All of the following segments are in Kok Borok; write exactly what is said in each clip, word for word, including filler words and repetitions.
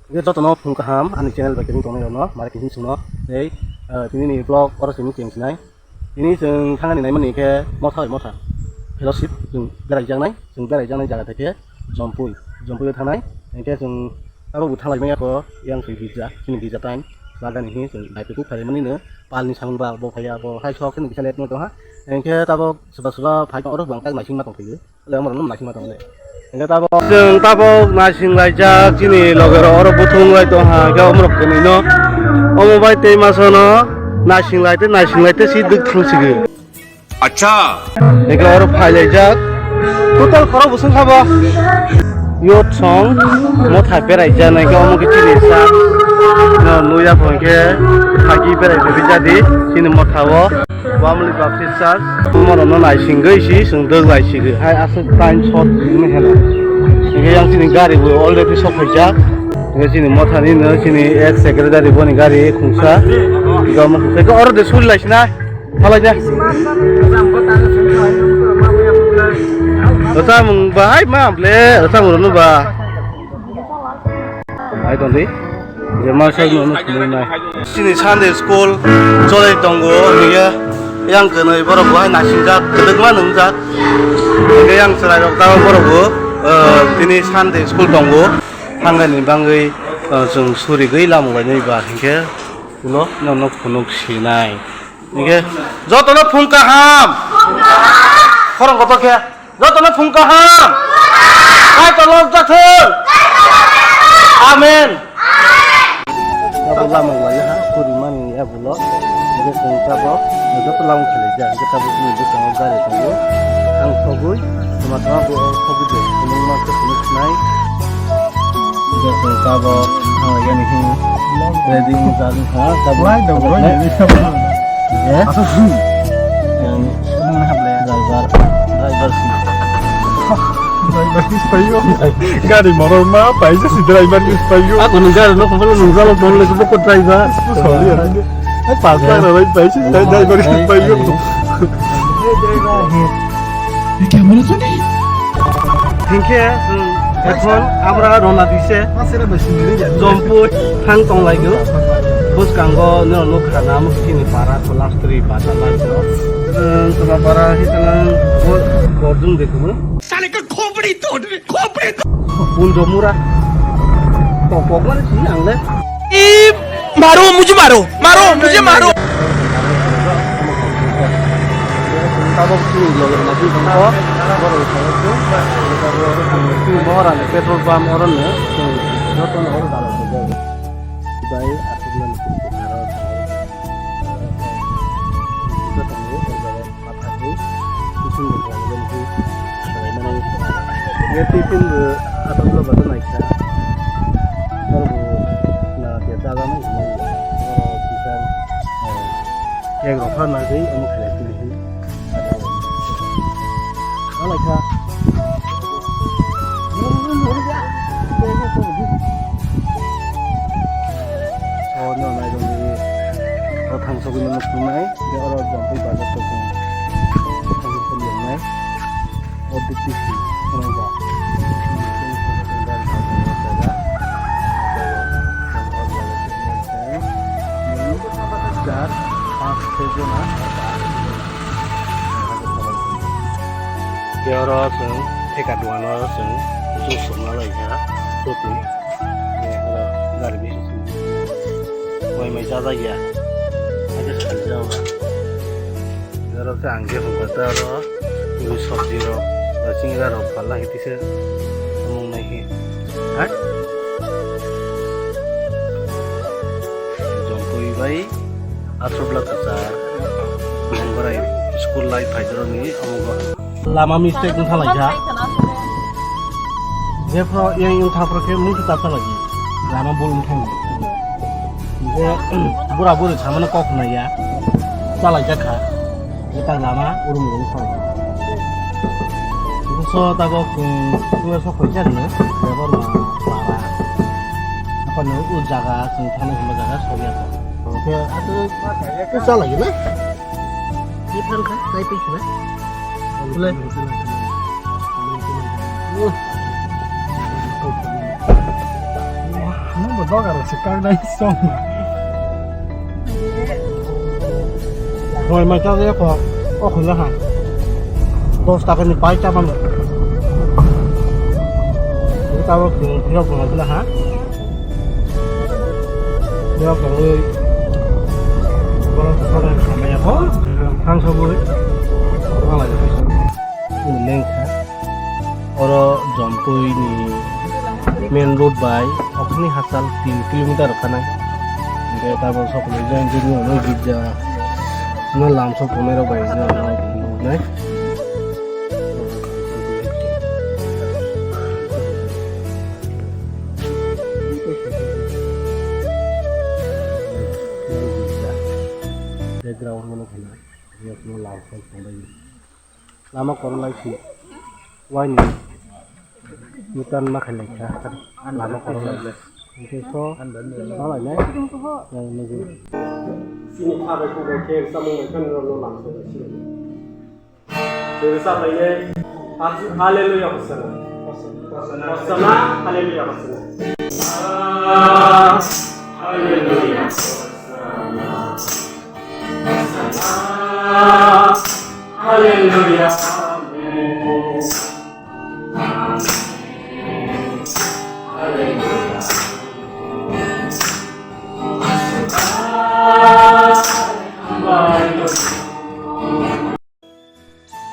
Hingke jotono phung kaham ani channel bai kebeng tongnai rokno mare kebeng songno tei, eh, tini ni vlog oro simi cheng sinai. Tini chwng thangani naimani khe motha bai motha fellowship chwng berai jaknai, chwng berai jaknai jaga tei khe Jompui, Jompui o thangnai. Hingke chwng abo bo thanglai manya kho yang swi girja, chini girja time bagani hi chwng bai kutuk phai mani no palni samung ba bo phai ya bo hai sok chini kisa let no tongha. Hingke tabok soba soba phai oro bang tak naising ma tong phai. Chwng tabok naising laijak, chini loge rok oro buthung lai tong ha, hingke omorok kwnwi no. Omo bai tei masa no naising lai tei naising lai tei si duk thang sigi. Acha. Hingke oro phai laijak. Total khorok bwswng kha bo. Youth song motha berai jana hingke omo khe chini sa. No, nuya phone khe thagi berai berai jadi chini motha o. Family Baptist Church, tomorrow no naisingwi si, chwng dwk lai sigi. Hai aswk time short wngwi heno. Hingke yang chini gari bo already sok phaijak. Hingke chini mothani no, chini ex secretary boni gari khungsa. Hingke omo khungsa. Hingke oro de suri lai sinai. Phalai ja. Rwchapmung ba hai ma ble, rwchapmung rwnu ba. Hai tongdi. Je ma sai no no khumui nai. Chini Sunday school cholai tongo, hingke yang kwnwi borok bo hai naising jak, kwdwkma nung jak. Hingke yang chwrai rok tabok borok bo, eh, tini Sunday school tongo. Thangani bangwi, eh, chwng surigwi lamung lainai ba hingke ulo no no phunuk sinai. Hingke jotono phung kaham. Khorang kotor khe. Jotono phung kaham. Kaitor lobjathung. Amen. Abo lama wala ha, puri mani ya bulo. Hingke chwng tabok, joto lamung khwlai ja. Hingke tabok chini bwskango gari tongo. Ang thogwi, tuma tuma bo thogwi de. Chwng ma khe phunuk sinai. Hingke chwng tabok, ang yani hin. Ready wng jak wngkha, tabok. Lai dong, bro, ini. Eh? Asal sih. Yang driver, driver sih. Driver sih payo. Gari motor ma paisa si driver sih payo. Aku nung gari no kumpul nung jalo don le ko driver. Sorry ya. Eh, pas lah, driver paisa, driver sih payo. Hingke, hmm, ekhon amra rona dise Jompui thang tong laigo. Bwskango no nukha na, amo chini para Kolastri basa laigo. Hmm, toma para hi tala bo-, bordung de kumo. Sale ka khopri to, khopri to. Punjo mura. To pokmani sini ang le. मारो, मुझे मारो, मारो, मुझे मारो। Tabok chini loge ma twi tongkho, borok ni salo se, tabok chini bohrani petrol pump oro no, chwng joto no oro dalai khe jago. Bai aswk no muchung tongmani aro joto no oro jago. Pathakgwi, bising ni bwlangwi swlaimani. Ye tiffin bo aswk lo bata naikha. Oro bo na khe chajaknai hwnwi oro kisa, eh, cake rok pha nagwi omo khlai philai hwnwi. Alaikha. O no nai rwngwi o thangsogwi no nuknai, je oro Jompui bazar to chwng thangjak tong nai. O D P C phunukjak. Char panch sei jona. Tei oro chwng theka dugan o chwng juice sokna lai kha, totwi. Tei oro gari bising simi mai mai chajak ya. Hakhe saijak oro. Oro khe ang khe hwnka ta oro twi sabji rok ba chingra rok phalna hai tisa samung nai khe. Ha? Jompui bai. Aswk bwla kwchar, nang borai school life phaijak ni omo bo. Lama mistake wngkha lai kha. Jephru yang yang thapra khe mungsa ta lagi. Lama bul wngkha. Je bura buri samano kok na ya. Chalai jak kha. Eta lama urum urum kha. So tabok, um, tua sok koi jak ni. Tabok ma para. Apa ni u jaga sing thani hamba jaga sok ya. Oke, aku, aku salah gila. Ipan kan, typing kan? Boleh. Wah, ini buat Dogar se kang nai song. Hoi mai ta ko, o khula ha. Dos taka ni pai ta ban. Kita wo khula khula ha. Khula khula. Khula khula khamai ya ko. Hang so bui. Khula ya. Lengkha. Oro Jompui ni main road bai okhorni hachal tin kilometer rwkha nai. Hingke tabok sokole jang jang nuknai girja no lam sok tongnai rok bai nuknai. Background no nuknai. Lama korok lai si. Waini. Yutan ma khalai kha. Lama korok lai. Hingke so. Ma lai nai. Yang nugwi. Sini kha bai kok bai khe samung bai khan rok no lam so bai si. Sini sa bai nai. Hallelujah, Hosanna. Hosanna, Hallelujah, Hosanna. Hallelujah. Hallelujah. Amen. Hallelujah.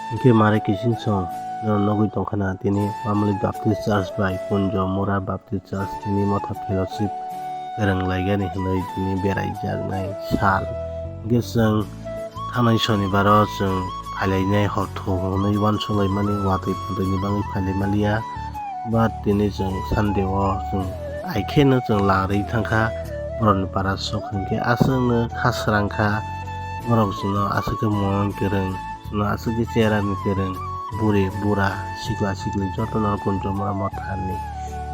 Hingke mare kising song, norok nogoi tongkha na tini Mamuli Baptist Church bai Kunjo Mura Baptist Church tini motha fellowship kwrwng laigani hinwi tini berai jaknai sal. Hingke chwng thanai sonibaro chwng phailainai hor thung hwnwi uansuk laimani watwi pondoi ni bagwi phailai maliya. But tini chwng Sunday o chwng aikheno chwng larwi thangkha borokni para sok hwnkhe aswkno kha srangkha borok chwngno aswk khe mon kwrwng. Chwngno aswk khe chera ni kwrwng, buri, bura, sikla, sikli jotono Kunjo Mura mothani.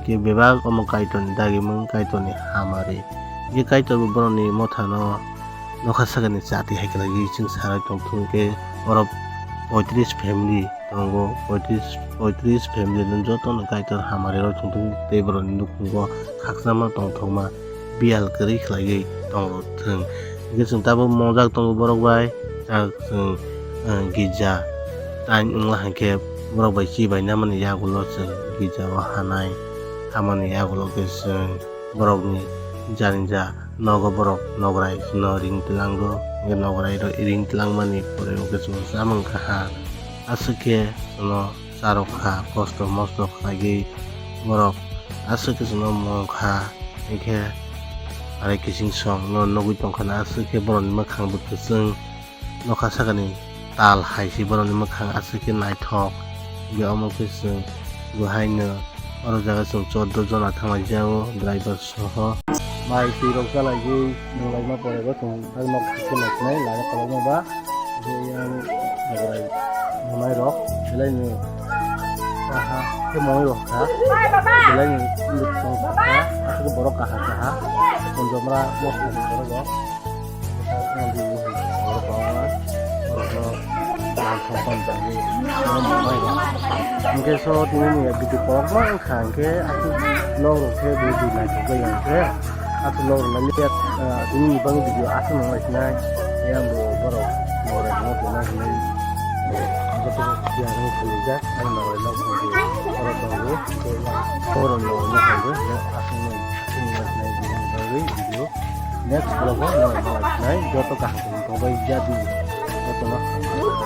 Hingke bebak omo Kaitorni dagimung, Kaitorni hamari. Hingke Kaitor bo borokni mothano nokha sakani chati hai khlaiwi chwng sarai tongthung hingke oro poitris family tongo, poitris, poitris family no jotono Kaitor hamari rok tongthung tei borokni nukhungo khakchangma tongthokma. Biyal kwrwi khlaiwi tongthwng. Hingke chwng tabuk mongjak tongo borok bai, jak chwng, eh, girja time wngla hinkhe borok bai chibai namani yagulo chwng girja o hanai, hamani yagulo khe chwng borokni jani ja nogo borok nograi no ring tlango, hingke nograi rok ring tlangmani pore hingke chwng chamung kaha aswk khe no. Charwk kha, kosto mosto khlaiwi borok aswk khe chwngno mung kha, hinkhe arai kiching song no nugwi tongkha na aswk khe borokni mwkhang bo kwchwng nokha sakani tal hai se borokni mwkhang aswk khe naithok. Hingke omo khe chwng bo haino oro jaga chwng chordo jona thanglaijao driver soho. Mai twi rok chalaiwi nunglaima pore bo chwng nok thangwi nai lama kolokma ba. Yang nograi monai rok belai ni aha ke monai rok kha belai ni tong kha aswk borok kaham kaha Kunjo Mura mosna ni borok rok borok rok ma borok rok lang song song jani monai rok hingke so tini ni video kolokma wngkha hingke aswk nok rok khe bo di naithok bai yang khe. Aswk nok rwna liya, ah, tini ni bagwi video aswk nang lai sinai. Yang bo borok nok rwna tongna hinwi joto siya rwng khulujak. Ang nok rwna tongwi borok tongo. Borok nok rwna tongwi aswk nang aswk nang lai sinai tini ni bagwi video. Next vlog o nang rwna lai sinai. Joto kaham tongbai jadi. Joto no.